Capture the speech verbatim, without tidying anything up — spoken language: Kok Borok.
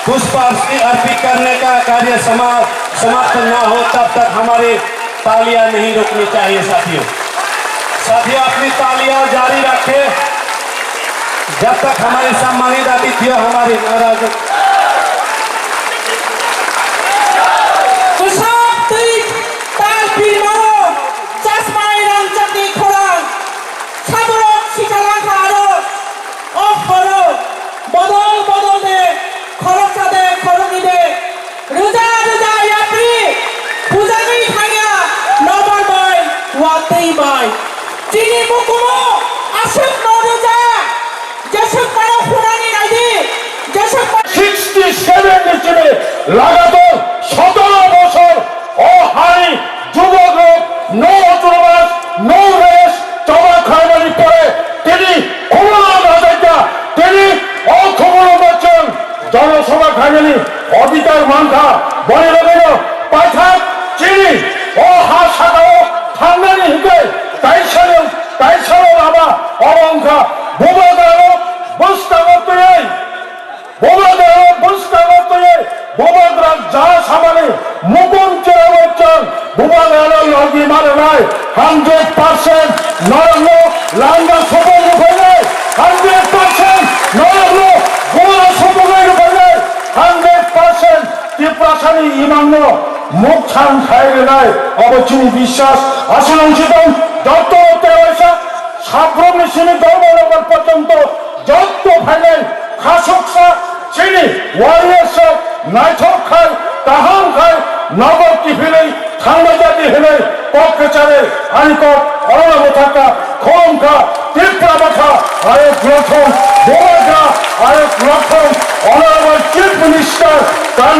पुष्पांजलि अर्पित करने का कार्य समा-, समाप्त ना हो, तब तक हमारी तालियां नहीं रुकनी चाहिए साथियों। साथियों, अपनी तालियां जारी रखें, जब तक हमारे सम्मानित अतिथियों हमारे महाराज Bwswk twi tal pirmao chasmai rangchakni khorang, saborok sikhalangkha aro o horo bodol bodol de, khoroksa de, khoroknwi de, rwja rwja yapri bujagwi thangya nobar bai, watwi bai. Chini mukumu aswk no rwja, jeswk mano phunani naidi, jeswk ma- sixty seven ni chini lagatar sotoro bochor o hai jubokrok no autonomous, no rest choba khlaimani pore tini khumulwng rwjakya, tini o khumulwng bo chwng jonosabha khlainani odhikar mankha. Boni bagwino paithak chini o ha sakao thangnani hinkhe kaisano, kaisano lama obo wngkha Bubagrano bwskango twiwi, Bubagrano bwskango twiwi Bubagra ja samani mukum cherawi chwng Bubagrano logi mananai. Hundred percent norokno langa supung rwphainai, hundred percent norokno gura supungwi rwphainai, hundred percent Tiprasani imangno mukthang khai rwnai, obo chini biswas. Aswk wng si tong, jotto tei waisa sabrumni simi dormo nokbar porjonto jotto phainai khasuksa chini warriors rok naithok khai, kaham khai, nogo kiphilwi thangma jadi hinwi kok kwchari ani kok orono bwthakha, khulumkha, Tipra bwkha ayuk lothong, Bubagra ayuk lothong, Honorable Chief Minister kan